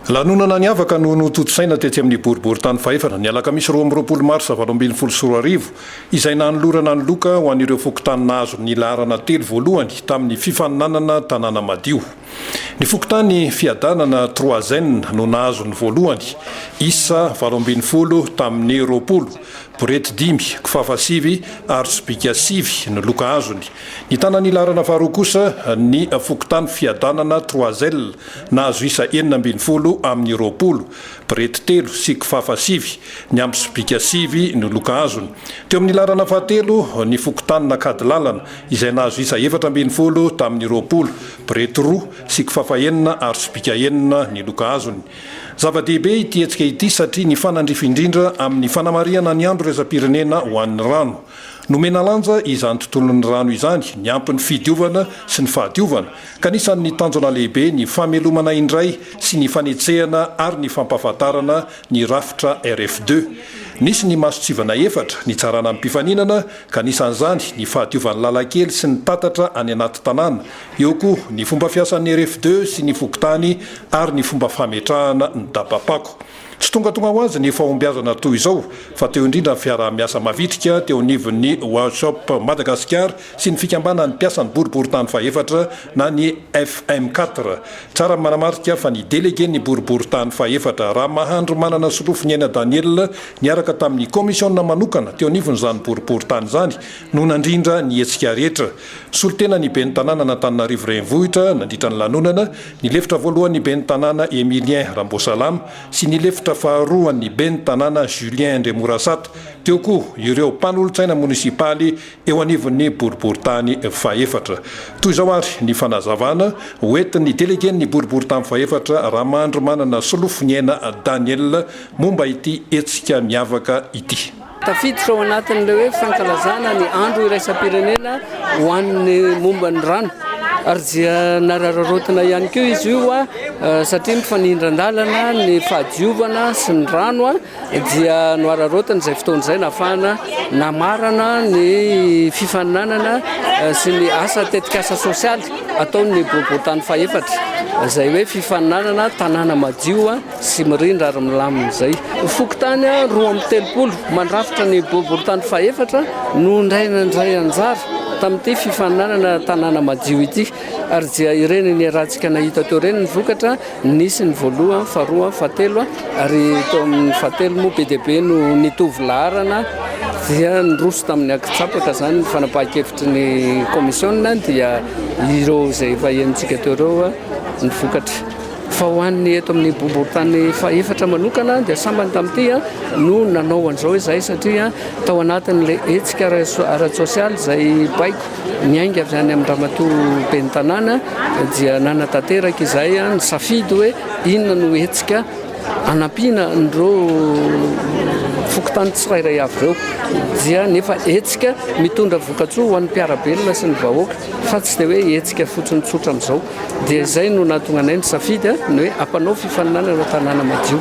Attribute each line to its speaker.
Speaker 1: Lanonana niavaka no notontosaina tetsy amin'ny boriborintany fahefatra, ny alakamisy 22 marsa 2018, izay nanolorana ny loka ho an'ireo fokontany nahazo ny laharana telo voalohany tamin'ny fifaninanana Tanàna Madio. Ny fokontany Fiadanana Trois N no nahazo ny voalohany, isa 18 tamin'ny 20, borety dimy, kifafa sivy ary sobika sivy ny loka azony. Nitana ny laharana faharoa kosa ny fokontany Fiadanana Trois L, Nahazo isa 16 amin'ny 20, birety telo sy kifafa sivy, niampy sobika sivy ny loka azony. Teo amin'ny laharana fahatelo ny fokontanin'Ankadilalana izay nahazo isa 14 tamin'ny 20, birety roa sy kifafa enina ary sobika enina ny loka azony. Zava-dehibe ity hetsika ity satria nifanandrify indrindra amin'ny fanamarihana ny andro iraisam-pirenena ho an'ny rano. Nomena lanja izany tontolon'ny rano izany, niampy ny fidiovana sy ny fahadiovana, ka anisan'ny tanjona lehibe ny famelomana indray sy ny fanetsehana ary ny fampahafantarana ny rafitra RF deux. Nisy ny mason-tsivana efatra nitsarana ny mpifaninana, ka anisan'izany ny fahadiovan'ny lalan-kely sy ny tatatra any anaty tanàna, eo koa ny fomba fiasan'ny RF deux sy ny fokontany ary ny fomba fametrahana ny daba-pako. Tsy tongatonga ho azy ny fahombiazana toy izao fa teo indrindra ny fiaraha-miasa mavitrika teo anivon'ny Workshop Madagascar sy ny fikambanan'ny mpiasan'ny boriborintany fahefatra na ny FM quatre. Tsara ny manamarika fa ny delegen'ny boriborintany fahefatra, Ramahandrimanana Solofoniaina Daniel niaraka tamin'ny komisiona manokana teo anivon'izany boriborintany izany no nandrindra ny hetsika rehetra. Solontena ny ben'ny tanànan'Antananarivo Renivohitra nandritra ny lanonana, ny lefitra voalohan'ny ben'ny tanàna Emilien Ramboasalama sy ny lefitra faharoan'ny ben'ny tanàna Julien Andriamorasata, teo koa ireo mpanolotsaina monisipaly eo anivon'ny boriborintany fahefatra. Toy izao ary ny fanazavana hoentin'ny delegen'ny boriborintany fahefatra Ramandrimanana Solofoniaina Daniel momba ity hetsika miavaka ity.
Speaker 2: Tafiditra ao anatin'ilay hoe fankalazana ny andro iraisam-pirenena ho an'ny momba ny rano ary dia narararaotina ihany koa izy io satria mifanindran-dalana ny fahadiovana sy ny rano dia noararaotina izay fotoana izay nahafahana namarana ny fifaninanana sy ny asa tetikasa sosialy ataon'ny boriborintany fahefatra izay hoe fifaninanana tanàna madio. sy mirindra ary milamina izay. Fokontany 32 mandrafitra ny boriborintany fahefatra no indray nandray anjara tamin'ity fifaninanana tanàna madio ity ary dia ireny niarahantsika nahita teo ireny ny vokatra, nisy ny voalohany, faharoa, fahatelo ary teo amin'ny fahatelo moa be dia be no nitovy laharana dia niroso tamin'ny ankitsapaka izany ny fanapahan-kevitry ny kaomisiona dia ireo izay efa henontsika teo ireo ny vokatra. Fa ho an'ny eto amin'ny boriborintany fahefatra manokana dia sambany tamin'ity no nanao an'izao izahay satria tao anatin'ilay hetsika ara-tsosialy izay baiko niainga avy any amin-dRamatoa ben'ny tanàna dia nanatanteraka izahay nisafidy hoe inona no hetsika hanampiana an'ireo fokontany tsirairay avy ireo dia nefa hetsika mitondra vokatsoa ho an'ny mpiara-belona sy ny vahoaka fa tsy dia hoe hetsika fotsiny tsotra amin'izao. Dia izay no nahatonga anay nisafidy ny hoe hampanao fifaninanana tanàna madio.